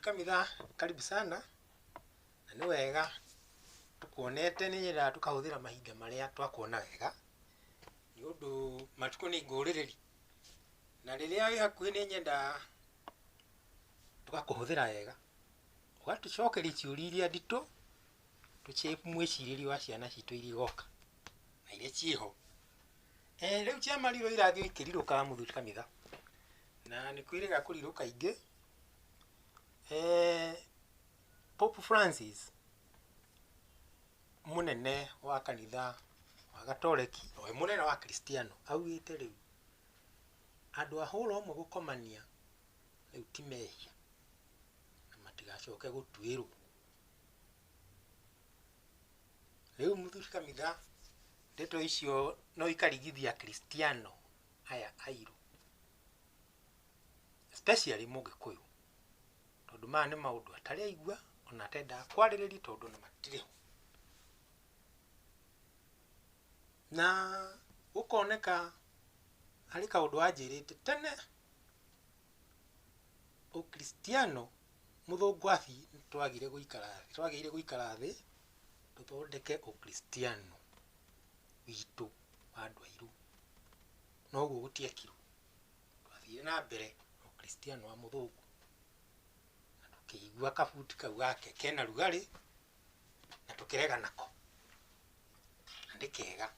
Kamitha, karibu sana, na nĩ wega tũkuonete. Nĩ nyendaga tũkahũthĩra mahinda marĩa twakuona wega, nĩ ũndũ matukũ nĩ ngũrĩrĩri, na rĩrĩa wĩ hakuhĩ nĩ nyendaga tũgakũhũthĩra wega, ũgatũcokeria ciũria iria nditũ, tũ shape mwĩcirĩrie wa ciana citũ iria igoka na iria ciĩho. Rĩu cia marirũ irathiĩ ikĩrirũkaga, mũthuri Kamitha, na nĩ kwĩrĩga kũrirũka ingĩ. Pope Francis, mũnene wa kanitha wa Gatoreki, o we mũnene wa Kristiano, augĩte rĩu andũ a hũra ũmwe gũkomania rĩu ti mehia na matigacoke gũtuĩrwo. Rĩu, mũthuri Kamitha, ndeto icio no ikarigithia Kristiano aya airũ, especially Mũgĩkũyũ, tondũ maya nĩ maũndũ atarĩ aigua ona atendaga kwarĩrĩria, tondũ ona matirĩ ho. Na gũkoneka harĩ kaũndũ wanjĩrĩte tene, Ũkristiano mũthũngũ athiĩ twagire gũikara thĩ, twagĩrĩire gũikara thĩ tũthondeke Ũkristiano witũ wa andũ airũ, noguo gũtiekirwo. Twathire na mbere na Ũkristiano wa mũthũngũ na tũkĩigua kabuti kau gake kena rugarĩ na tũkĩrega nako na nĩ kega,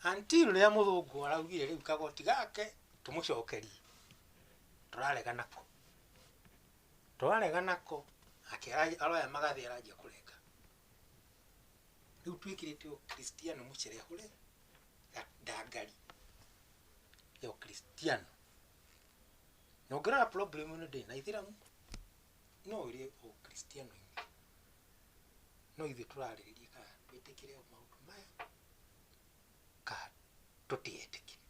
until rĩrĩa mũthũngũ araugire rĩu kagoti gake tũmũcokerie, tũrarega nako, twarega nako, nake aroya magathĩ aranjia kũrenga. Rĩu twĩkĩrĩte Ũkristiano mũcerehũre ndangari ya Ũkristiano, na ũngĩrora problem ĩno ndĩrĩ na Ithĩramu, no ĩrĩ Ũkristiano-inĩ. No ithuĩ tũrarĩrĩria kana twĩtĩkĩre maũndũ maya kana tũtigetĩkĩre.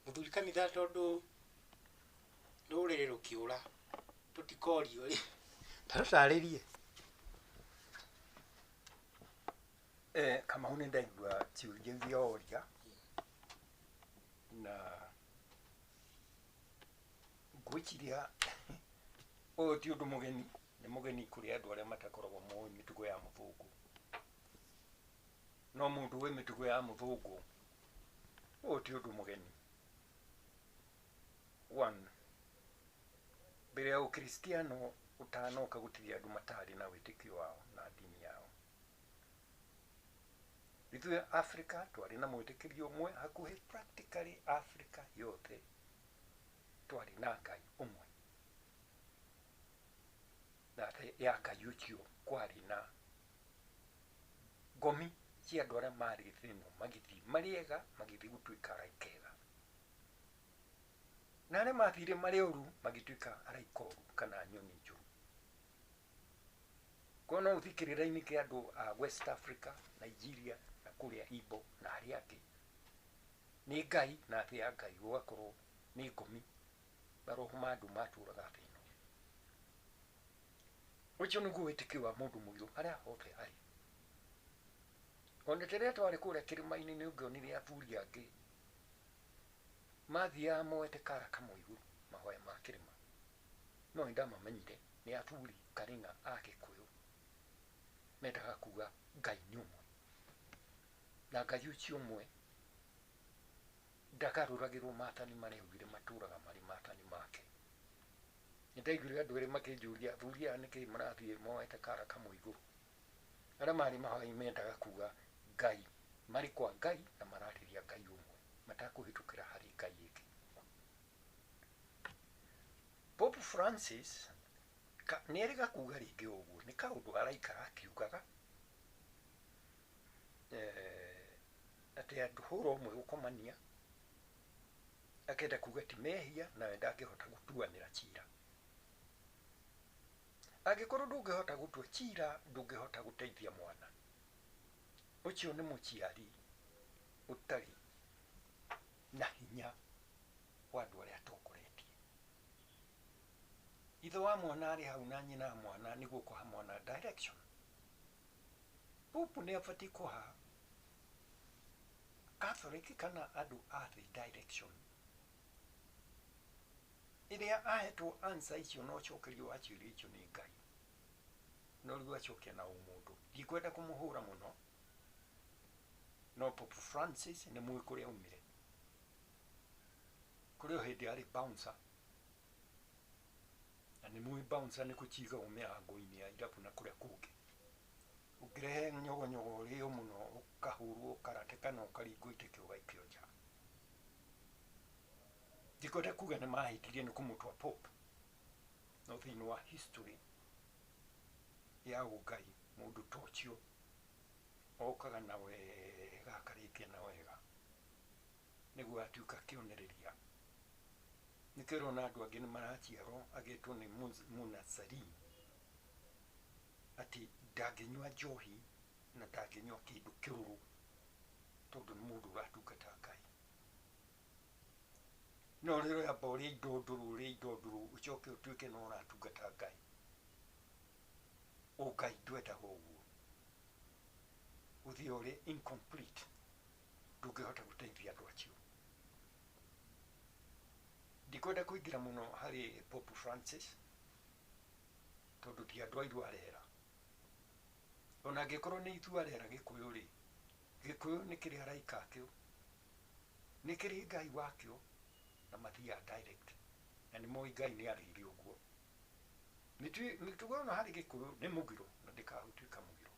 Mũthuri Kanitha, tondũ rũrĩrĩ rũkĩũra tũtikorio rĩ, ta tũtarĩrie. Kamau, nĩ ndaigua ciũria iria oria na ngwĩciria ũyũ ti ũndũ mũgeni, nĩ mũgeni kũrĩ andũ arĩa matakoragwo moĩ mĩtugo ya mũthũngũ. No mũndũ wĩ mĩtugo ya mũthũngũ, ũyũ ti ũndũ mũgeni. One, mbere ya Ũkristiano ũtanoka gũtirĩ andũ matarĩ na wĩtĩkio wao na ndini yao. Ithuĩ Africa twarĩ na mwĩtĩkĩrio ũmwe, hakuhĩ practically Africa yothe twarĩ na Ngai ũmwe, na ya Ngai ũcio kwarĩ na ngomi cia andũ arĩa marĩ thĩ ĩno, magĩthiĩ marĩ ega, magĩthiĩ gũtuĩka araika ega, na arĩa mathire marĩ oru magĩtuĩka araika oru kana nyoni njũru. Koguo no ũthiĩ kĩrĩra-inĩ kĩa andũ a West Africa, Nigeria na kũrĩa Igbo na arĩa angĩ, nĩ Ngai na thĩ ya Ngai gũgakorwo nĩ ngomi, maroho ma andũ matũraga thĩ ĩno. Ũcio nĩguo wĩtĩkio wa mũndũ mũirũ harĩa hothe arĩ. Ona rĩrĩa twarĩ kũrĩa kĩrĩma-inĩ, nĩ ũngĩonire athuri angĩ mathiaga moete kara kamwe igũrũ mahoya ma kĩrĩma, no nĩ ndamamenyire nĩ athuri karĩng'a a Gĩkũyũ mendaga kuga Ngai nĩ ũmwe, na Ngai ũcio ũmwe ndagarũragĩrwo maathani marĩa augire matũraga marĩ maathani make. Nĩ ndaiguire andũ erĩ makĩnjũria, athuri aya nĩkĩ marathiĩ moete kara kamwe igũrũ? Arĩa marĩ mahoya mendaga kuga Ngai marĩ kwa Ngai na mararĩria Ngai ũmwe matakũhĩtũkĩra harĩ Ngai ĩngĩ. Pope Francis nĩ erĩga kuga rĩngĩ ũguo, nĩ kaũndũ araikara akiugaga atĩ andũ hũra ũmwe gũkomania, akenda kuga ti mehia nawe ndangĩhota gũtuanĩra cira. Angĩkorwo ndũngĩhota gũtua cira, ndũngĩhota gũteithia mwana ũcio. Nĩ mũciari ũtarĩ na hinya wa andũ arĩa atongoretie. Ithe wa mwana arĩ hau na nyina wa mwana nĩguo kũha mwana direction. Pope nĩ abatiĩ kũha Catholic kana andũ a thĩ direction. Ĩrĩa ahetwo answer icio na ũcokerio wa ciũria icio nĩ Ngai. No rĩu acokia na ũmũndũ. Ndikwenda kũmũhũra mũno, no Pope Francis nĩ mũĩ kũrĩa aumire. Kũrĩ o hĩndĩ arĩ bouncer. Na nĩ mũĩ bouncer nĩ kũchigagwo mĩrango-inĩ ya irabu na kũrĩa kũngĩ. Ũngĩrehe nyogonyogo ũrĩo mũno ũkahũrwo karate kana ũkaringwo iteke ũgaikio nja. Ndikwenda kuga nĩ mahĩtirie nĩ kũmũtua Pope. No thĩinĩ wa history ya ũngai mũndũ ta ũcio okaga na wega akarĩkia na wega nĩguo atuĩka kĩonereria. Nĩkĩo ũrona andũ angĩ nĩ maraciarwo agĩtwo nĩ Mũnazarini atĩ ndangĩnyua njohi na ndangĩnyua kĩndũ kĩrũrũ tondũ nĩ mũndũ ũratungata Ngai. No rĩrĩa amba ũrĩe indo ndũrũ ũrĩe indo ndũrũ ũcoke ũtuĩke no ũratungata Ngai. Ũngai ndwendaga ũguo. Ũthiĩ ũrĩ incomplete ndũngĩhota gũteithia andũ acio. Ndikwenda kũingĩra mũno harĩ Pope Francis tondũ ti andũ airũ arera. Ona angĩkorwo nĩ ithuĩ arera Gĩkũyũ rĩ, Gĩkũyũ nĩ kĩrĩ araika akĩo, nĩ kĩrĩ Ngai wakĩo na mathiaga direct na nĩ moĩ Ngai nĩ arĩire ũguo. Mĩtugo ĩno harĩ Gĩkũyũ nĩ mũgiro na ndĩkagũtuĩka mũgiro.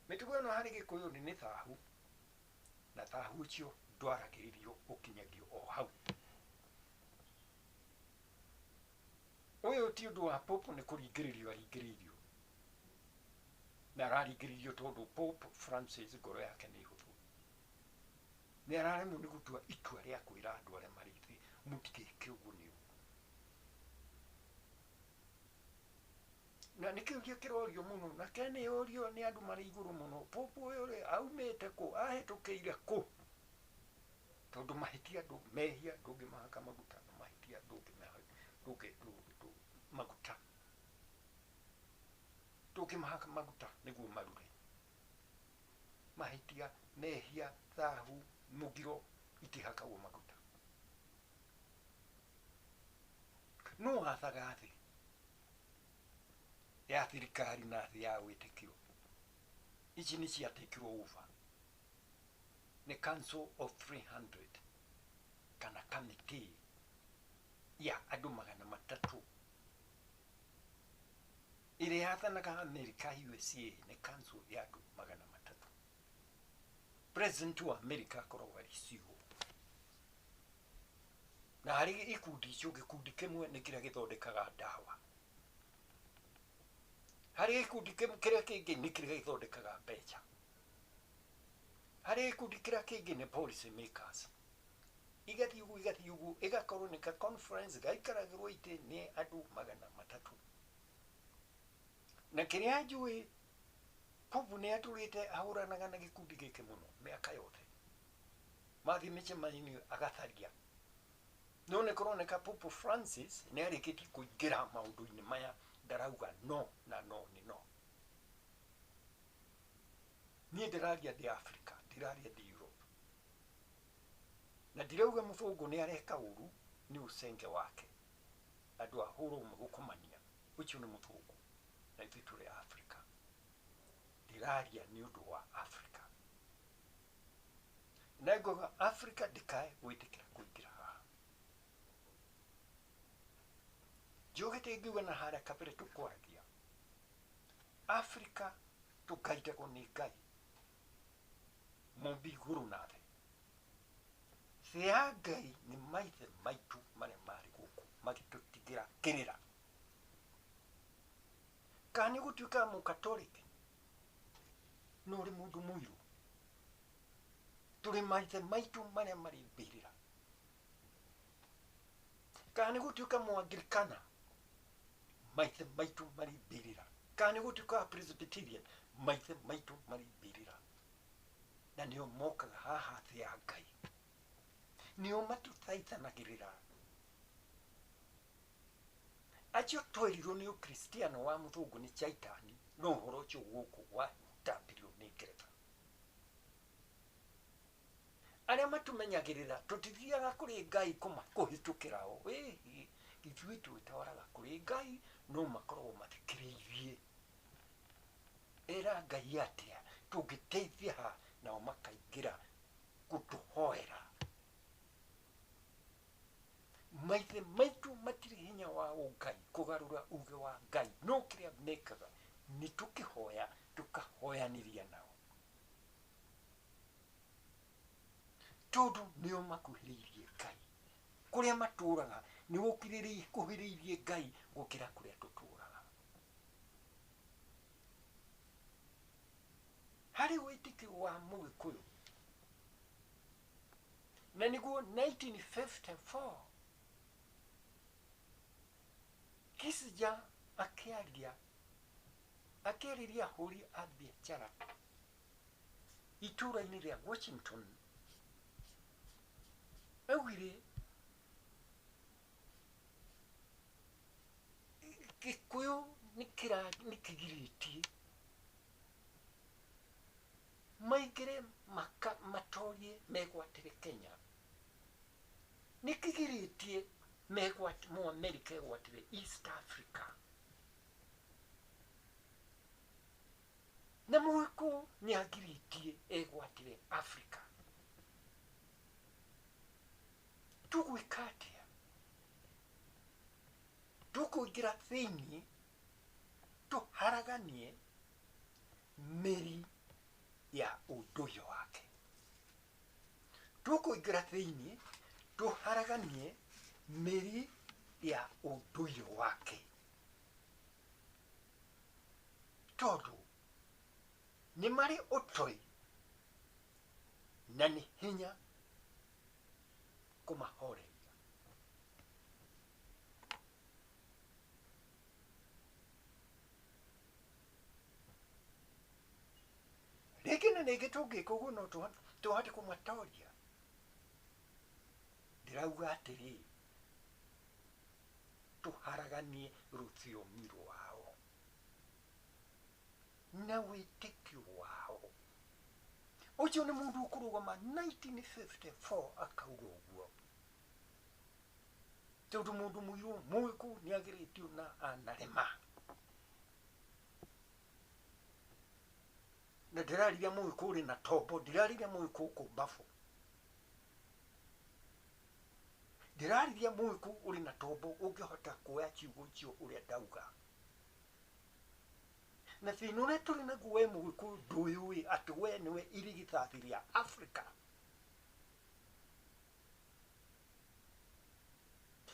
Mĩtugo ĩno harĩ Gĩkũyũ nĩ thahu na thahu ũcio ndwaragĩrĩrio ũkinyagio o hau. Ũyũ ti ũndũ wa Pope nĩ kũringĩrĩrio aringĩrĩirio. Na araringĩrĩrio tondũ Pope Francis ngoro yake nĩ hũthũ. Nĩ araremwo nĩ gũtua itua rĩa kwĩra andũ arĩa marĩ thĩ mũtigeke ũguo nĩ ũguo. Na nĩ kĩũria kĩrorio mũno na ke nĩ ũrio nĩ andũ marĩ igũrũ mũno. Pope ũyũ rĩ aumĩte kũ ahĩtũkĩire kũ? Tondũ mahĩtia ndũ mehia ndũngĩmahaka maguta na mahĩtia maguta ndũngĩmahaka maguta nĩguo marure. Mahĩtia, mehia, thahu, mũgiro itihakagwo maguta. No wathaga thĩ ya thirikari na thĩ ya wĩtĩkio. Ici nĩ ciatekirwo over nĩ Council of 300 kana kamĩtĩ ya andũ 300 ĩrĩa yathanaga America USA nĩ council ya andũ 300. President wa America akoragwo arĩ CEO. Na harĩ ikundi icio gĩkundi kĩmwe nĩ kĩrĩa gĩthondekaga ndawa. Harĩ gĩkundi kĩrĩa kĩngĩ nĩ kĩrĩa gĩthondekaga mbeca. Harĩ gĩkundi kĩrĩa kĩngĩ nĩ policy makers. Igathiĩ ũguo igathiĩ ũguo ĩgakorwo nĩ ka conference gaikaragĩrwo itĩ nĩ andũ 300. Na kĩrĩa njũĩ Pope nĩ atũrĩte ahũranaga na gĩkundi gĩkĩ mũno mĩaka yothe. Mathiĩ mĩcemanio agatharia. No nĩ kũroneka Pope Francis nĩ arĩkĩtie kũingĩra maũndũ-inĩ maya ndarauga no na no nĩ no. Niĩ ndĩraria ndĩ Africa, ndĩraria ndĩ Europe. Na ndirauga mũthũngũ nĩ areka ũru nĩ ũcenge wake. Andũ a hũrũmwe gũkomania ũcio nĩ mũthũngũ na ithuĩ tũrĩ Africa. Ndĩraria nĩ ũndũ wa Africa. Na ngauga Africa ndĩkae gwĩtĩkĩra kũingĩra haha. Njũgĩte ngiuga na harĩa kabere tũkwaragia. Africa tũgaitagwo nĩ Ngai mũmbi igũrũ na thĩ. Thĩ ya Ngai nĩ maithe maitũ marĩa marĩ gũkũ magĩtũtigĩra kĩrĩra. Kana nĩ ũgũtuĩka mũkatoliki no ũrĩ mũndũ mũirũ. Tũrĩ maithe maitũ marĩa marĩ mbĩrĩra. Kana nĩ gũtuĩka mũanglikana maithe maitũ marĩ mbĩrĩra. Kana nĩ gũtuĩka Presbyterian maithe maitũ marĩ mbĩrĩra. Na nĩo mokaga haha thĩ ya Ngai. Nĩo matũthaithanagĩrĩra. Acio twerirwo nĩ ũkristiano wa mũthũngũ nĩ caitani no ũhoro ũcio gũkũ watambirio nĩ Ngeretha. Arĩa matumenyagĩrĩra tũtithiaga kũrĩ Ngai kũhĩtũkĩra o. Ĩhĩ, ithuĩ twĩtwaraga kũrĩ Ngai no makoragwo mathikĩrĩirie. Era Ngai atĩa tũngĩteithia ha nao makaingĩra gũtũhoera. Maithe maitũ matirĩ hinya wa ũngai kũgarũra uge wa Ngai, no kĩrĩa mekaga nĩ tũkĩhoya tũkahoyanĩria nao tondũ nĩo makuhĩrĩirie Ngai. Kũrĩa matũraga nĩ gũkuhĩrĩirie Ngai gũkĩra kũrĩa tũtũraga. Harĩ wĩtĩkio wa Mũgĩkũyũ na nĩguo 1954 Kissinger akĩaria akĩarĩria ahũri a biacara itũra-inĩ rĩa Washington, augire Gĩkũyũ nĩkĩgirĩtie maingĩre matorie megwatĩre Kenya, nĩkĩgirĩtie Mũamerika egwatĩre East Africa, na Mũgĩkũyũ nĩagirĩtie egwatĩre Africa. Tũgwĩka atĩa? Tũkũingĩra thĩinĩ tũharaganie mĩri ya ũndũire wake. Tũkũingĩra thĩinĩ tũharaganie mĩri ya ũndũire wake, tondũ nĩ marĩ ũtoi na nĩ hinya kũmahoreria. Rĩngĩ na rĩngĩ tũngĩka ũguo no tũhote kũmatoria. Ndĩrauga atĩrĩ, tũharaganie rũthiomi rwao na wĩtĩkio wao. Ũcio nĩ mũndũ ũkũrũgama 1954 akauga ũguo, tondũ mũndũ mũirũ Mũgĩkũyũ nĩagĩrĩtio na anarema. Na ndĩrariria Mũgĩkũyũ ũrĩ na tombo, ndĩrariria Mũgĩkũyũ kũ mbabu, ndĩrariria Mũgĩkũyũ ũrĩ na tombo ũngĩhota kuoya ciugo icio ũrĩa ndauga. Na thĩna ũrĩa tũrĩ naguo we Mũgĩkũyũ ndũyũĩ atĩ we nĩwe irigithathi rĩa Afrika.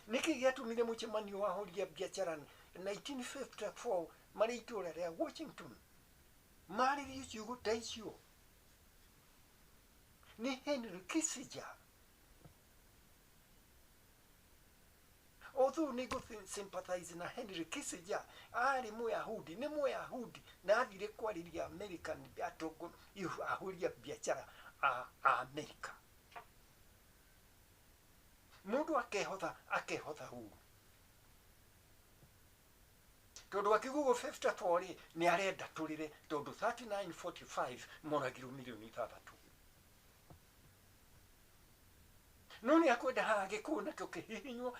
Nĩkĩ gĩatũmire mũcemanio wa ahũri a biacara 1954 marĩ itũra rĩa Washington marĩrie ciugo ta icio? Nĩ Henry Kissinger. Although nĩ ngũ sympathize na Henry Kissinger, arĩ Mũyahudi, nĩ Mũyahudi na athire kwarĩria American atongo ahũri a biacara a America. Mũndũ akehotha akehotha ũru, tondũ akĩgugo 54 rĩ nĩ arenda tũrĩre, tondũ 3945 moragirwo milioni ithathatũ. No nĩ akwenda haha Gĩkũyũ nakĩo kĩhihinywo,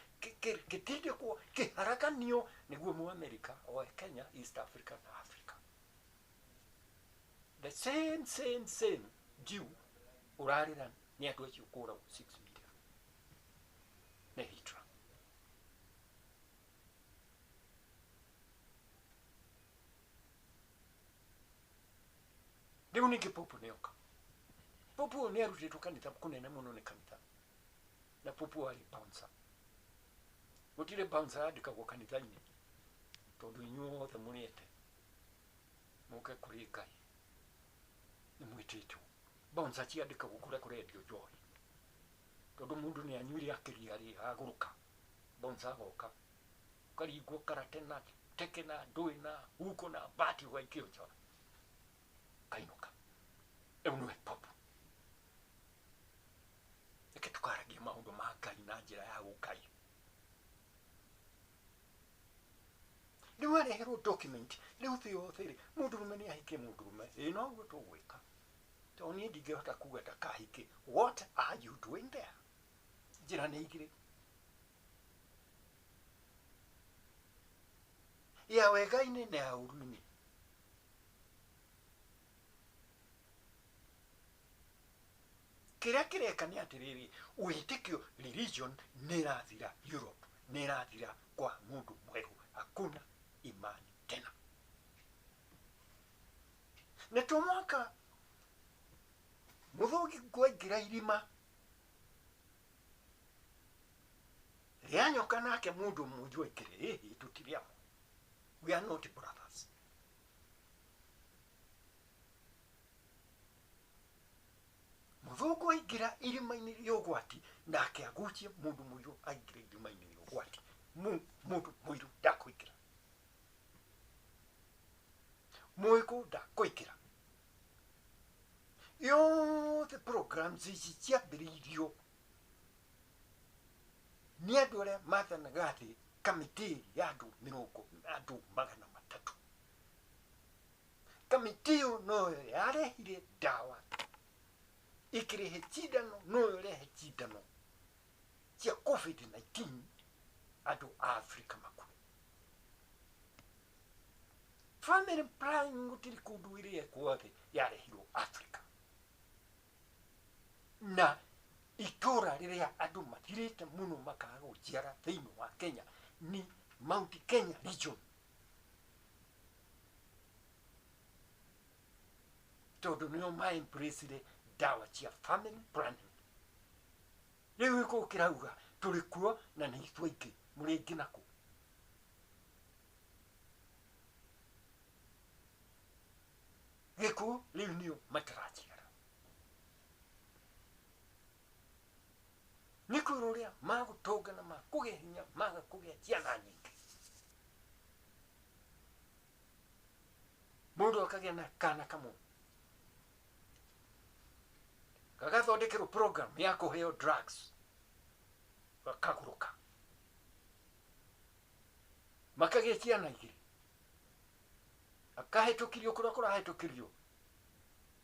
gĩtindĩkwo, kĩharaganio nĩguo Mũamerika oe Kenya, East Africa na Africa. The same same same Jew ũrarĩra nĩ andũ acio kũragwo 6 million nĩ Hitler. Rĩu ningĩ Pope nĩoka. Pope ũyũ nĩarutĩtwo kanitha kũnene mũno nĩ kanitha, na Pope ũyũ arĩ bouncer. Gũtirĩ bouncer yandĩkagwo kanitha-inĩ, tondũ inyuothe mũrĩete mũke kũrĩ Ngai nĩ mwĩtĩtwo. Bouncer ciandĩkagwo kũrĩa kũrendio njohi, tondũ mũndũ nĩ anyuire akĩria rĩ agũrũka, bouncer agoka ũkaringwo karate na teke na ndũĩ na huko na bati ũgaikio nja kainũka. Rĩu nĩwe Pope. Reke tũkaragie maũndũ ma Ngai na njĩra ya ũngai. Rĩu areherwo document, rĩu thĩ yothe rĩ, mũndũrũme nĩ ahikie mũndũrũme, ĩĩ noguo tũgwĩka. Tondũ niĩ ndingĩhota kuga ndakahike. What are you doing there? Njĩra nĩ igĩrĩ. Ya wega-inĩ na ya ũru-inĩ. Kĩrĩa kĩreka nĩ atĩrĩrĩ, wĩtĩkio religion nĩ ĩrathira Europe, nĩ ĩrathira kwa mũndũ mwerũ. Hakuna imani tena. Na to mwaka mũthũngũ kwaingĩra irima rĩa nyoka nake mũndũ mũnju aingĩre, ĩhĩ tũtirĩ amwe. We are not brothers. Mũthũngũ aingĩra irima-inĩ rĩa ũgwati nake agucie mũndũ mũirũ aingĩre irima-inĩ rĩa ũgwati. Mũndũ mũirũ ndakũingĩra. Mũgĩkũyũ ndakũingĩra. Yothe programs ici ciambĩrĩirio nĩ andũ arĩa mathanaga thĩ, kamĩtĩ ya andũ mĩrongo andũ 300. Kamĩtĩ ĩyo noyo yarehire ndawa ĩkĩrehe cindano, noyo ĩrehe cindano cia COVID-19 andũ a Afrika makue. Family planning gũtirĩ kũndũ ĩrekwo thĩ, yarehirwo Afrika. Na itũra rĩrĩa andũ mathirĩte mũno makaga gũciara thĩinĩ wa Kenya ni Mount Kenya region. Tondũ nĩo ma-embrace ndawa cia family planning. Rĩu gĩkũyũ kĩrauga tũrĩ kuo na nĩ ithuĩ aingĩ, mũrĩ aingĩ nakũ? Gĩkũyũ rĩu nĩo mataraciara. Nĩ kwĩrwo ũrĩa magũtonga na makũgĩa hinya maga kũgĩa ciana nyingĩ. Mũndũ akagĩa na kana kamwe gagathondekerwo program ya kũheo drugs gakagũrũka, makagĩa ciana igĩrĩ, akahĩtũkirio kũrĩa kũrahĩtũkirio,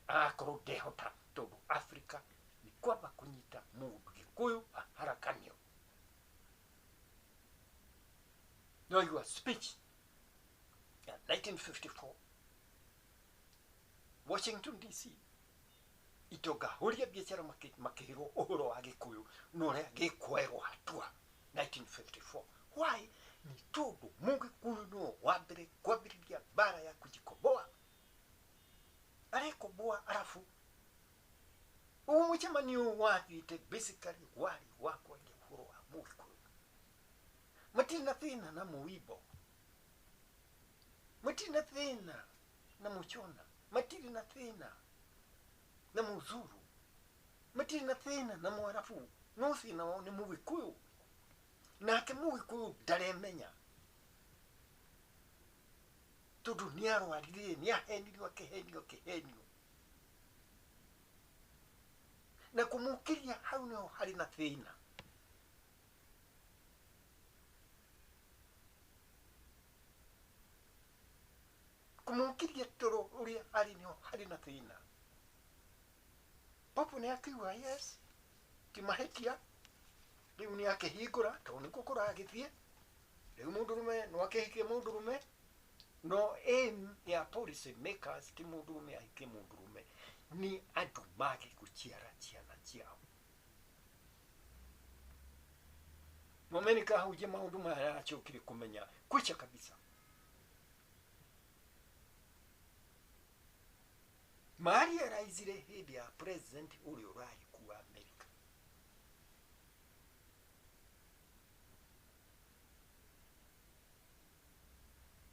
agakorwo ndehota tondũ Afrika nĩ kwamba kũnyita mũndũ Gĩkũyũ aharakanio. No your speech ya 1954 Washington DC, itonga hũria biacara makĩhĩrwo ũhoro wa Gĩkũyũ na ũrĩa gĩkwoerwo hatua 1954. Why? Ni tondũ Mũgĩkũyũ no wa mbere kwambĩrĩria mbara ya kujikomboa. Arekomboa arabu ũguo mũcemanio wathiĩte basically warĩ wa kwaria ũhoro wa Mũgĩkũyũ. Matirĩ na thĩna na Mũimbo, matirĩ na thĩna na Mũchona, matirĩ na thĩna na Mũzuru, matirĩ na thĩna na Mũarabu, no thĩna wao nĩ Mũgĩkũyũ. Nake Mũgĩkũyũ ndaremenya tondũ nĩarwarire, nĩahenirio, akĩhenio, akĩhenio. Na kũmũkĩria hau nĩho harĩ na thĩna. Kũmũkĩria toro ũrĩa arĩ nĩho harĩ na thĩna. Popu nĩ akiuga yes, ti mahĩtia, rĩu nĩ akĩhingũra tondũ nĩkuo kũragĩthiĩ. Rĩu mũndũrũme no akĩhikie mũndũrũme, no aim ya policy makers ti mũndũrũme ahikie mũndũrũme, nĩ andũ mage gũciara ciana ciao. Mũamerika ahunjia maũndũ maya aracokire kũmenya kwicha kabisa. Marealizire hĩndĩ ya president ũrĩa ũrarĩ kuo Amerika.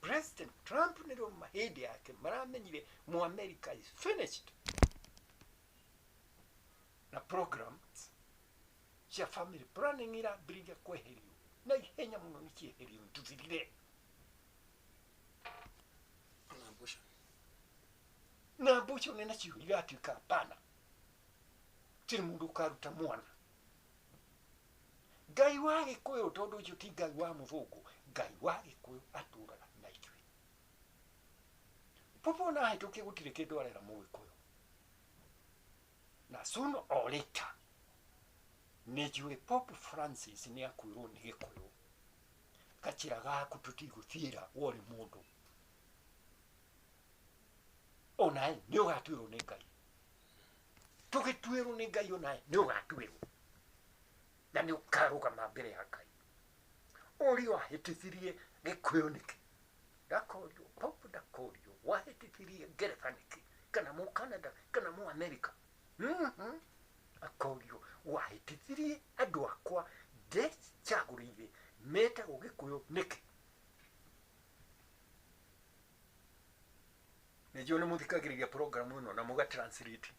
President Trump nĩrĩo hĩndĩ yake maramenyire Mũamerika is finished na programs cia family planning irambĩrĩria kweherio na ihenya mũno, nĩ cieherio nĩtũthirire. Na abortion. Na abortion nacio igatuĩka hapana, tirĩ mũndũ ũkaruta mwana. Ngai wa Gĩkũyũ tondũ ũcio ti Ngai wa mũthũngũ, Ngai wa Gĩkũyũ atũraga na ithuĩ. Popo na ahĩtũkie gũtirĩ kĩndũ arera Mũgĩkũyũ. Na sooner or later nĩ njũĩ Pope Francis nĩ akwĩrwo nĩ Gĩkũyũ gachira gaku tũtigũthiĩra wori mũndũ onae nĩ ũgatuĩrwo nĩ Ngai tũgĩtuĩrwo nĩ Ngai onae nĩ ũgatuĩrwo na nĩ ũkarũgama mbere ya Ngai ũrĩa wahĩtithirie Gĩkũyũ nĩkĩ ndakorio Pope ndakorio wahĩtithirie Ngeretha nĩkĩ kana mũ Canada kana mũ America akorio wahĩtithirie andũ akwa ndecagũrĩire metagwo Gĩkũyũ nĩkĩ nĩnjũĩ nĩ mũthikagĩrĩria program ĩno na mũga translate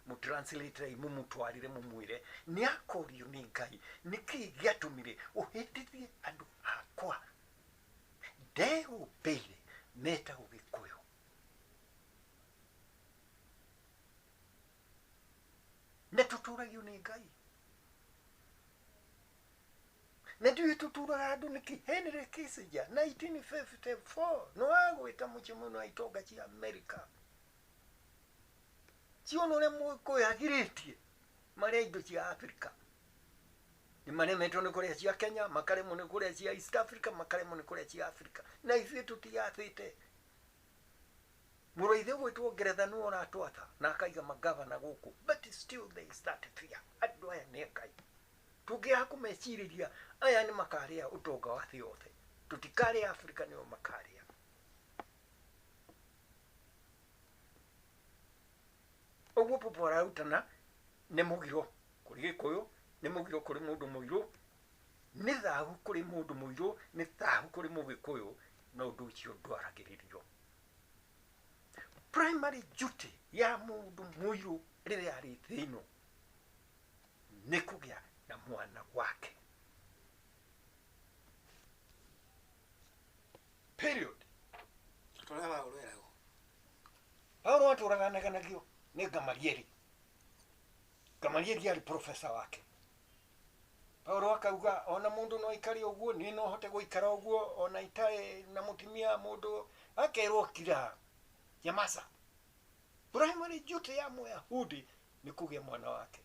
mũtranslate mumutwarire mumwire nĩ akorio nĩ Ngai nĩkĩ gĩatũmire ũhĩtithie andũ akwa ndehũmbĩire metagwo Gĩkũyũ na tũtũragio nĩ Ngai na ndiũĩ tũtũraga andũ nĩkĩ Henry Kissinger 1954 no agwĩta mũcemanio wa itonga cia America ciona ũrĩa Mũgĩkũyũ agirĩtie marĩa indo cia Africa nĩ maremetwo nĩ kũrĩa cia Kenya makaremwo nĩ kũrĩa cia East Africa makaremwo nĩ kũrĩa cia Africa na ithuĩ tũtiathĩte mũrũ ithe gwĩtwo Ngeretha nĩwe ũratwatha na akaiga magavana gũkũ but still there is that fear andũ aya nĩ Ngai tũngĩaga kũmecirĩria aya nĩ makarĩa ũtonga wa thĩ yothe tũtikarĩa Africa nĩo makarĩa ũguo Pope ararutana nĩ mũgiro kũrĩ Gĩkũyũ nĩ mũgiro kũrĩ mũndũ mũirũ nĩ thahu kũrĩ mũndũ mũirũ nĩ thahu kũrĩ Mũgĩkũyũ na ũndũ ũcio ndwaragĩrĩrio primary duty ya mũndũ mũirũ rĩrĩa arĩ thĩ ĩno nĩ kũgĩa na mwana wake period tũrĩa Paulo eragwo Paulo atũraga aneganagio nĩ Gamalieli Gamalieli arĩ professor wake Paulo akauga ona mũndũ no aikare ũguo niĩ no hote gũikara ũguo ona itarĩ na mũtumia mũndũ akerwo kira nyamaza primary duty ya Mũyahudi nĩ kũgĩa mwana wake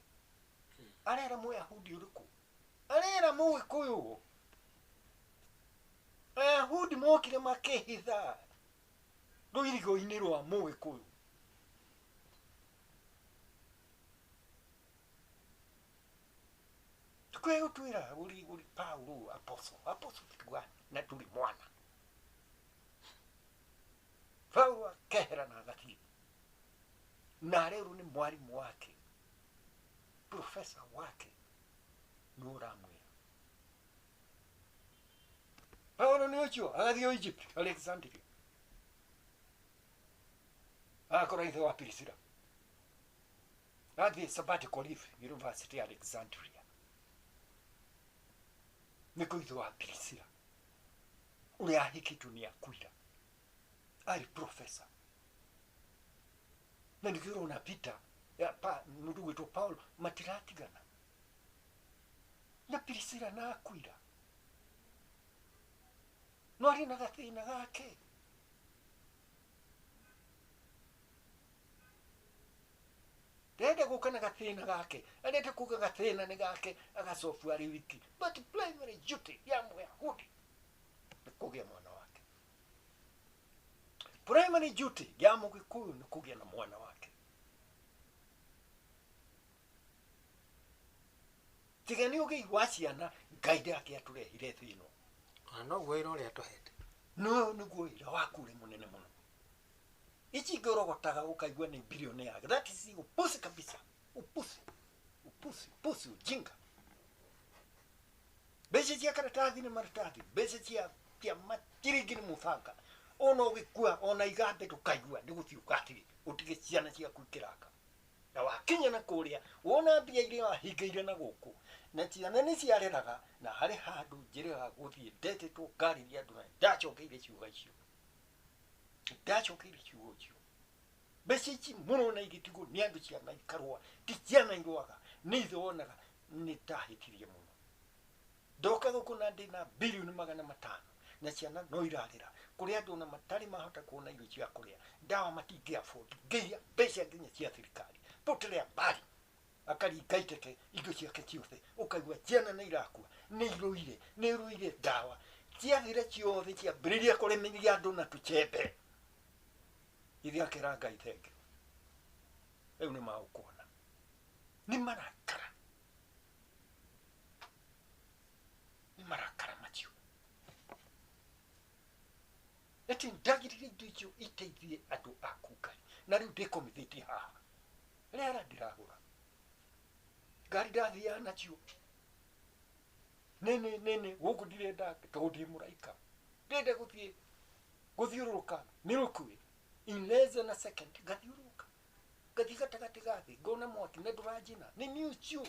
arera Mũyahudi ũrĩkũ arera Mũgĩkũyũ Ayahudi mokire makĩhitha rũirigo-inĩ rwa Mũgĩkũyũ tukwegũtwĩra ũri ũri Paulo apostle apostle tuga na tũrĩ mwana Paulo akehera na agathiĩ na arerwo nĩ mwarimũ wake professor wake nĩ ũramwĩra Paulo nĩ ũcio agathiĩ Egypt Alexandria akora ithe wa Priscilla athiĩ sabbatical leave University Alexandria nĩkuo ithe wa Priscilla ũrĩa ahikĩtwo nĩ akuira arĩ professor na nĩkĩo ũrona Peter ya pa mũndũ gwĩtwo Paulo matiratigana na Priscilla na akuira no arĩ na gathĩna gake ndenda gũka na gathĩna gake arenda kuga gathĩna nĩ gake agacobu arĩ wiki but primary duty ya Mũyahudi nĩ kũgĩa mwana wake primary duty ya Mũgĩkũyũ nĩ kũgĩa na mwana wake tiga nĩ ũgĩi wa ciana Ngai ndangĩatũrehire thĩ ĩno ona noguo wĩra ũrĩa atũhete no nĩguo wĩra waku ũrĩ mũnene mũno ici ingĩ ũrogotaga ũkaigua nĩ bilioni yake that is upusi kabisa upusi upusi upusi ujinga mbeca cia karatathi nĩ maratathi mbeca cia cia machiringi nĩ mũthanga ona ũgĩkua ona igambe ndũkaigua nĩ gũthiĩ ũgathiĩ ũtige ciana ciaku ikĩraka na wakinya na kũrĩa wona mbia iria wahingĩire na gũkũ na ciana nĩ ciareraga na harĩ handũ njĩrĩga gũthiĩ ndetĩtwo ngarĩria andũ na ndacokeire ciugo icio ndacokeire ciugo icio mbeca ici mũno na igĩtigwo nĩ andũ ciana ikarũa ti ciana irũaga nĩ ithe wonaga nĩ ndahĩtirie mũno ndoka gũkũ na ndĩna bilioni 500 na ciana no irarĩra kũrĩ andũ ona matarĩ mahota kuona irio cia kũrĩa ndawa matingĩ afford ngĩiya mbeca nginya cia thirikari Potelea mbali. Akaringa iteke indo ciake ciothe, ũkaigua ciana nĩ irakua, nĩ irũire, nĩ irũire ndawa ciathire ciothe, ciambĩrĩria kũrĩmĩria andũ na tũchembe. Ithe akĩra Ngai thengio. Rĩu nĩ maũkuona nĩ marakara, nĩ marakara macio. Ati ndagirire indo icio iteithie andũ aku Ngai, na rĩu ndĩkomithĩtie haha rĩera ndĩragũra ngari ndathiaga nacio nene nene gũkũ ndirenda tondũ ndĩ mũraika, ndĩrenda gũthiĩ gũthiũrũrũka Milky in less than a second, ngathiũrũrũka ngathiĩ gatagatĩ ga thĩ ngona mwaki na ndũranjina nĩ niĩ ũcio,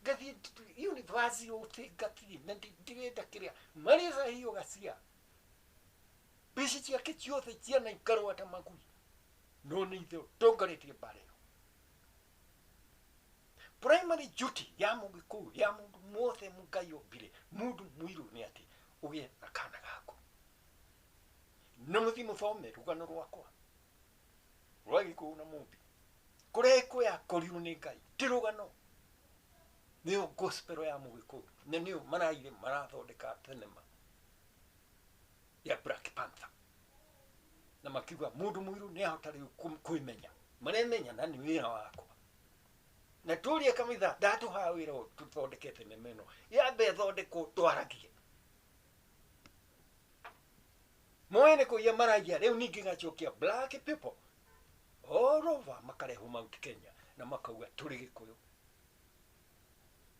ngathiĩ universe yothe ngathiĩ na ndirenda kĩrĩa marĩca hiyo gacia mbeca ciake ciothe ciana ikarũa ta magui, no nĩ ithe ũtongoretie mbara ĩyo. Primary duty ya mũgĩkũyũ ya mũndũ mwothe Ngai ombire mũndũ mũirũ nĩ atĩ ũgĩe na kana gaku, na mũthiĩ mũthome rũgano rwakwa rwa gĩkũyũ na mũmbi kũrĩa gĩkũyũ yakorirwo nĩ Ngai, ti rũgano, nĩyo gospel ya mũgĩkũyũ, na nĩyo maraire marathondeka thenema ya Black Panther, na makiuga mũndũ mũirũ nĩ ahota rĩu kwĩmenya, maremenya na nĩ wĩra wakwa. Na tũrie kamitha ndatũha wĩra ũyũ tũthondeke thenema ĩno yambe ĩthondekwo twaragie moe nĩ kũiya maraiya. Rĩu ningĩ gacokia black people all over makarehwo Mount Kenya na makauga tũrĩ gĩkũyũ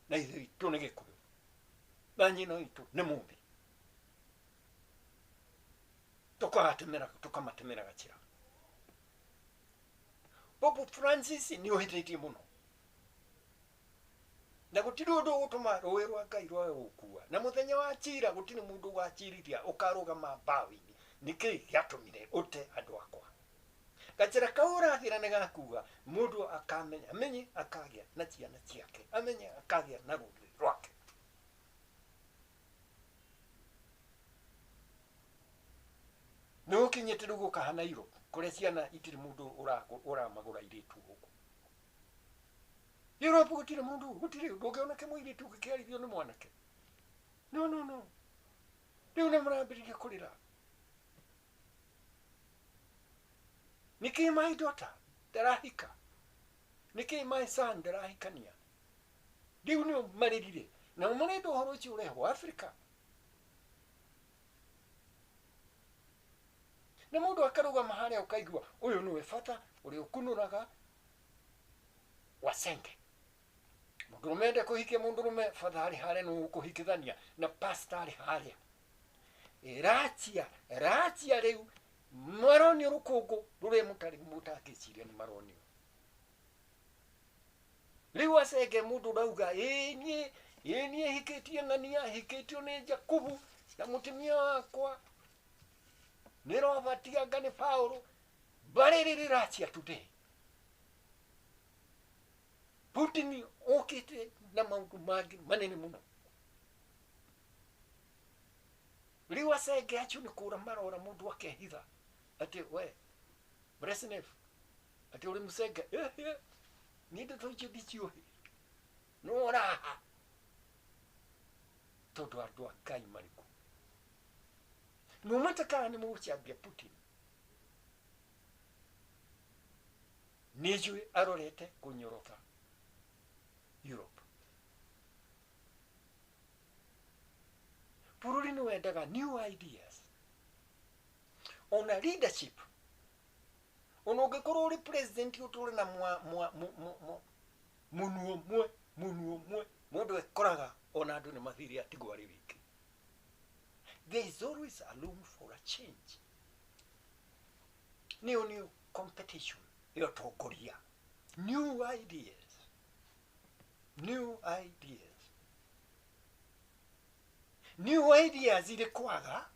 na ithe witũ nĩ gĩkũyũ na nyina witũ nĩ mũmbi, tũkamatemera tũkamatemera gacĩra. Pope Francis nĩ ũhĩtĩtie mũno, na gũtirĩ ũndũ ũgũtũma rũĩ rwa Ngai rwage gũkua, na mũthenya wa cira gũtirĩ mũndũ ũgacirithia ũkarũgama mbaũ-inĩ. Nĩkĩ gĩatũmire ũte andũ akwa? Gacĩra kau ũrathira nĩ gakuga mũndũ akamenya, amenye akagĩa na ciana ciake, amenye akagĩa na rũrĩrĩ rwake. Nĩ ũkinyĩte rĩu gũkahana Europe kũrĩa ciana itirĩ mũndũ ũramagũra airĩtu gũkũ Europe, gũtirĩ mũndũ, gũtirĩ ndũngĩona kĩmũirĩtu gĩkĩarithio nĩ mwanake. No no no, rĩu nĩ marambĩrĩria kũrĩra. Nĩkĩ my daughter ndarahika? Nĩkĩ my son ndarahikania? Rĩu nĩo marĩrire na marenda ũhoro ũcio ũrehwo Africa, na mũndũ akarũgama harĩa ũkaigua ũyũ nĩwe bata ũrĩa ũkunũraga wacenge. Mũndũrũme ende kũhikia mũndũrũme, bata harĩ harĩa nĩ ũkũhikithania na pastor arĩ harĩa racia racia. Rĩu maronio rũkũngũ rũrĩa mũtarĩ mũtangĩciria nĩ maronio. Rĩu acenge mũndũ ũrauga ĩĩ niĩ ĩĩ niĩ hikĩtie ng'ania, hikĩtio nĩ Jakubu na mũtumia wakwa nĩ Robert anga nĩ Paulo mbarĩ rĩrĩ racia. Today Putin okĩte na maũndũ mangĩ manene mũno. Rĩu acenge acio nĩ kũra marora mũndũ akehitha atĩ we Brezhnev atĩ ũrĩ mũcenge, niĩ ndeto icio ndiciũĩ no raha tondũ andũ a Ngai marĩ kuo numĩte kana nĩ mũgũcambia Putin nĩ njũĩ arorete kũnyorota Europe. Bũrũri nĩ wendaga new ideas ona leadership, ona ũngĩkorwo ũrĩ president ũtũre na mwa mwa mũnu ũmwe mũnu ũmwe, mũndũ ekoraga ona andũ nĩ mathire atigwo arĩ wiki. There is always a room for a change. Nĩyo new competition ĩyo tongoria, new ideas, new ideas, new ideas irĩ kwaga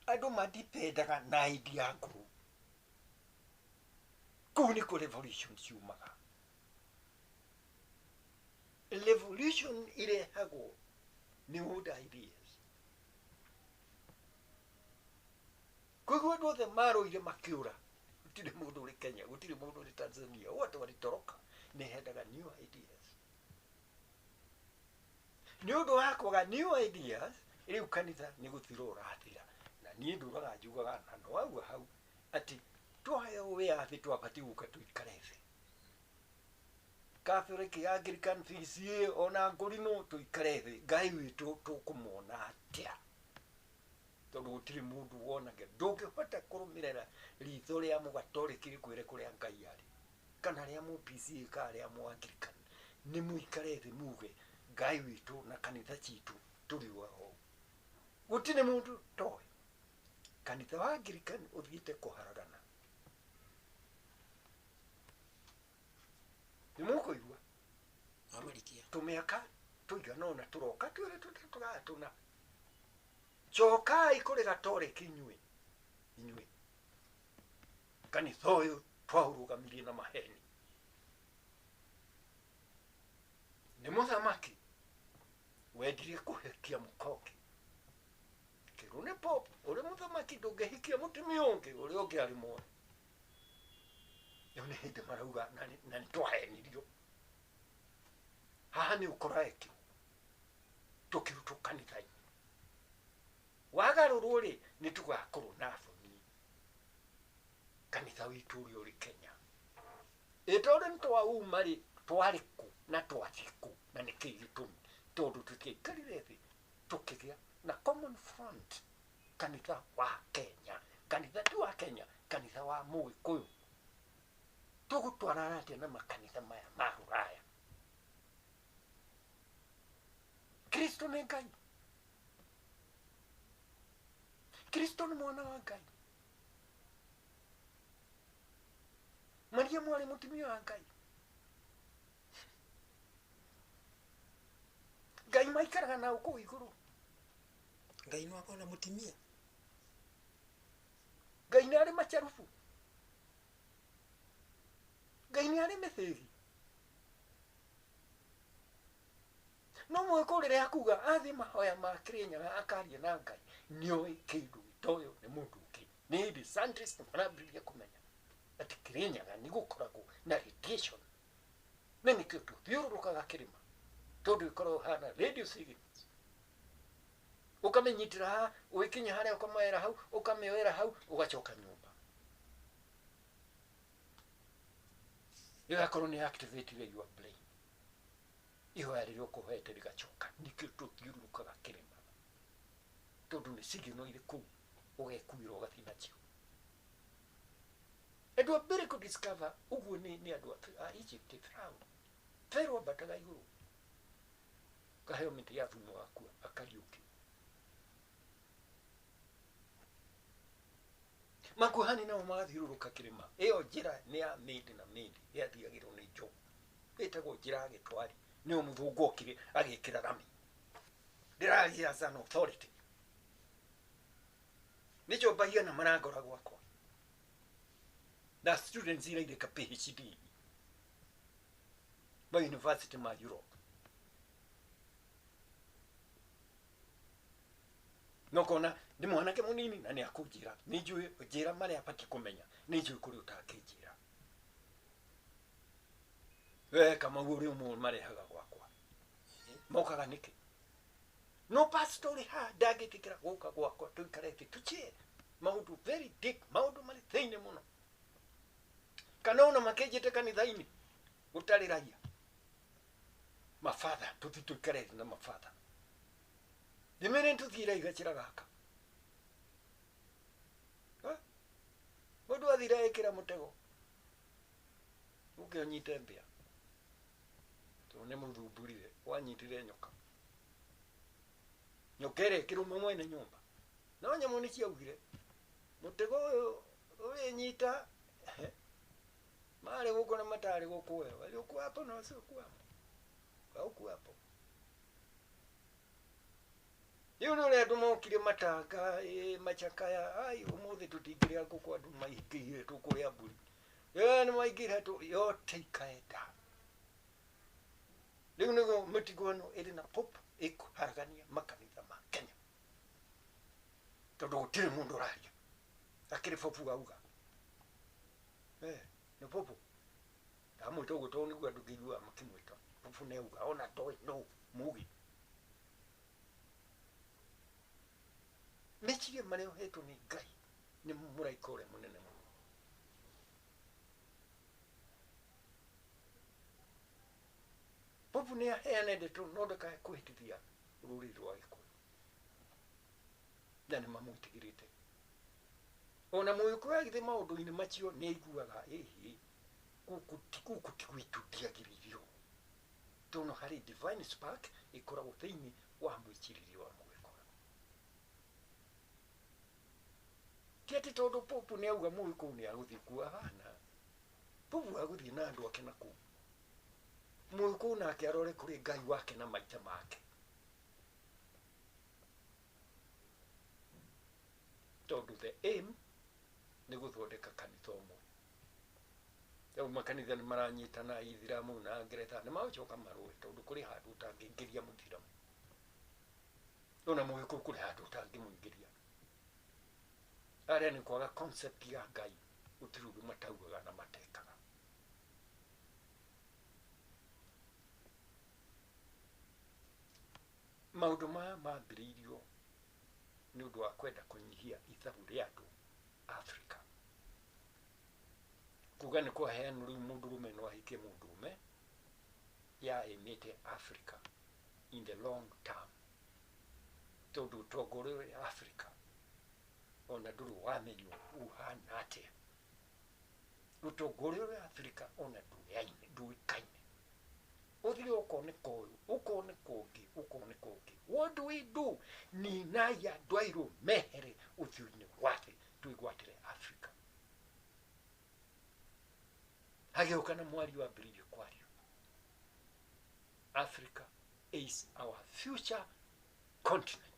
andũ madipendaga na idea ngũrũ. Kũu nĩkuo revolution ciumaga. Revolution irehagwo nĩ old ideas. Koguo andũ othe marũire makĩũra Gũtirĩ mũndũ ũrĩ Kenya, gũtirĩ mũndũ ũrĩ Tanzania, wote walitoroka. Nĩ hendaga new ideas. Nĩ ũndũ wa kwaga new ideas, rĩu kanitha nĩ gũthira ũrathira. Na niĩ ndũraga njugaga na no wauga hau atĩ twaheo wĩyathi twabatiĩ gũka tũikare thĩ. Catholic, Anglican, PCA ona ngũrinũ tũikare thĩ, Ngai witũ tũkũmwona atĩa? Tondũ gũtirĩ mũndũ wonage, ndũngĩhota kũrũmĩrĩra ritho rĩa mũgatoreki rĩkwĩre kũrĩa Ngai arĩ, kana rĩa mũ PCA kana rĩa mũ Anglican. Nĩ mũikare thĩ muge Ngai witũ na kanitha citũ tũrĩ o. Gũtirĩ mũndũ toĩ. Kanitha wa Anglican ũthiĩte kũharagana. Nĩ mũkũigua? Tũmĩaka tũigana ũna tũroka twĩrĩ tũtatũ tũna. Cokai kũrĩ gatoreki inyuĩ. Inyuĩ. Kanitha ũyũ twaũrũgamirie na maheni. Nĩ mũthamaki wendire kũhikia mũka ũngĩ. Kĩrwo nĩ Pope, ũrĩ mũthamaki ndũngĩhikia mũtumia ũngĩ, ũrĩa ũngĩ arĩ muoyo. Rĩu nĩ hĩndĩ marauga na nĩ twahenirio. Haha nĩ ũkora ekirwo. Tũkĩrutwo kanitha-inĩ. Wagarũrwo rĩ, nĩ tũgakorwo na thoni. Kanitha witũ ũrĩa ũrĩ Kenya. Ĩ tondũ nĩ twauma rĩ, twarĩ kũ na twathiĩ kũ na nĩkĩĩ gĩtũmi? Tondũ tũtiaikarire thĩ tũkĩgĩa na common front kanitha wa Kenya. Kanitha ti wa Kenya, kanitha wa Mũgĩkũyũ. Tũgũtwarana atĩa na makanitha maya ma Rũraya? Kristo nĩ Ngai. Kristo nĩ mwana wa Ngai. Mariamu arĩ mũtumia wa Ngai. Ngai maikaraga nao kũu igũrũ. Ngai no akorwo na mũtumia. Ngai nĩ arĩ macharubu. Ngai nĩ arĩ mĩthĩgi. No mũgĩkũyũ rĩrĩa akuga athiĩ mahoya ma Kĩrĩnyaga akaria na Ngai, nĩoĩ kĩndũ gĩtoyo nĩ mũndũ ũngĩ. Nĩ hĩndĩ scientists marambĩrĩria kũmenya atĩ Kĩrĩnyaga nĩ gũkoragwo na radiation. Na nĩkĩo tũthiũrũrũkaga kĩrĩma tondũ ĩkoragwo hana radio signals. Ũkamĩnyitĩra haha, ũgĩkinya harĩa ũkamĩoera hau, ũkamĩoera hau, ũgacoka nyũmba. Ĩgakorwo nĩ activate your brain. Ihoya rĩrĩa ũkũhoete rĩgacoka. Nĩkĩo tũthiũrũrũkaga kĩrĩma. Tondũ nĩ signal irĩ kũu, ũgekuĩra ũgathiĩ nacio. Andũ a mbere kũ discover ũguo nĩ andũ a Egypt, Pharaoh. Pharaoh ambataga igũrũ. Kaheo mĩtĩ ya thumu wakua, akariũkio. Makuhani nao magathiũrũrũka kĩrĩma. Ĩyo njĩra nĩ ya mĩndĩ na mĩndĩ, yathiagĩrwo nĩ njogu. Ĩtagwo njĩra ya gĩtwari. Nĩyo mũthũngũ okire agĩkĩra rami. Ndĩraria as an authority. Nĩnjombagia na marangora gwakwa. Na students iria irĩka PhD ma university ma Europe. No kona nĩ mwanake mũnini na nĩ akũnjĩra, nĩ njũĩ njĩra marĩa abatiĩ kũmenya, nĩ njũĩ kũrĩa ũtangĩnjĩra. We Kamau ũrĩ ũmwe marehaga gwakwa. Mokaga nĩkĩ? No pastor ũrĩ haha ndangĩtĩkĩra gũka gwakwa tũikare thĩ tũchie maũndũ very deep, maũndũ marĩ thĩinĩ mũno. Kana ona makĩnjĩte kanitha-inĩ gũtarĩ raia. Mabatha, tũthiĩ tũikare thĩ na mabatha. Ndĩmere tũthiĩre igacĩra gaka. Mũndũ athire ekĩra mũtego. Ũke ũnyite mbĩa. Tondũ nĩ mũthumburire, wanyitire nyoka. Nyoka ĩrĩa ĩkĩrũma mwene nyũmba. No nyamũ nĩ ciaugire, mũtego ũyũ ũrĩnyita marĩ gũkũ na matarĩ gũkũ we. Waliokuwa hapo na wasiokuwa hapo. Haukuwa hapo. Rĩu nĩ ũrĩa andũ mokire matanga macakaya, ai ũmũthĩ tũtingĩrĩa ngũkũ andũ maingĩhire tũkũrĩa mbũri. Nĩ maingĩra tũ yote ikaenda. Rĩu nĩguo mĩtigo ĩno ĩrĩ na pop ĩkũharagania makanitha ma Kenya. Tondũ gũtirĩ mũndũ ũraria. Akĩrĩ bobu auga. Nĩ popo ndamwĩta ũguo tondũ nĩguo andũ ngĩiguaga makĩmwĩta popo nĩ auga ona toĩ no mugi. Meciria marĩa ũhetwo nĩ Ngai nĩ mũraika ũrĩa mũnene mũno. Popu nĩ aheane ndeto no ndakae kũhĩtithia rũrĩrĩ rwa Gĩkũyũ na nĩ mamwĩtigĩrĩte. Ona Mũgĩkũyũ agĩthiĩ maũndũ-inĩ macio nĩ aiguaga ĩhĩ gũkũ ti gũkũ ti gwitũ ndiagĩrĩire ũũ, tondũ harĩ divine spark ĩkoragwo thĩinĩ wa mwĩcirĩrie wa Mũgĩkũyũ. Ti atĩ tondũ popu nĩ auga Mũgĩkũyũ nĩ agũthiĩ kuo, hapana. Popu agũthiĩ na andũ ake na kũu. Mũgĩkũyũ nake arore kũrĩ Ngai wake na maithe make. Tondũ the aim nĩ gũthondeka kanitha ũmwe. Rĩu makanitha nĩ maranyitana Ithiramu na Ngeretha nĩ magũcoka marũe tondũ kũrĩ handũ ũtangĩingĩria Mũithiramu. Ona Mũgĩkũyũ kũrĩ handũ ũtangĩmũingĩria. Arĩa nĩ kwaga concept ya Ngai gũtirĩ ũndũ mataugaga na matekaga. Maũndũ maya mambĩrĩirio nĩ ũndũ wa kwenda kũnyihia ithabu rĩa andũ Afrika. Kuga nĩ kwaheanwo rĩu mũndũrũme no ahikie mũndũrũme yaĩmĩte Africa in the long term. Tondũ ũtonga ũrĩa ũrĩ Africa ona ndũrĩ wamenywo ũhana atĩa. Ũtonga ũrĩa ũrĩ Africa ona ndũyaine, ndũĩkaine. Ũthiĩ ũkone koyũ, ũkone kũngĩ, ũkone kũngĩ. What do we do? Ninai andũ airũ mehere ũthiũ-inĩ wa thĩ twĩgwatĩre Africa. Hagĩũka na mwario wambĩrĩirie kwario. Africa is our future continent.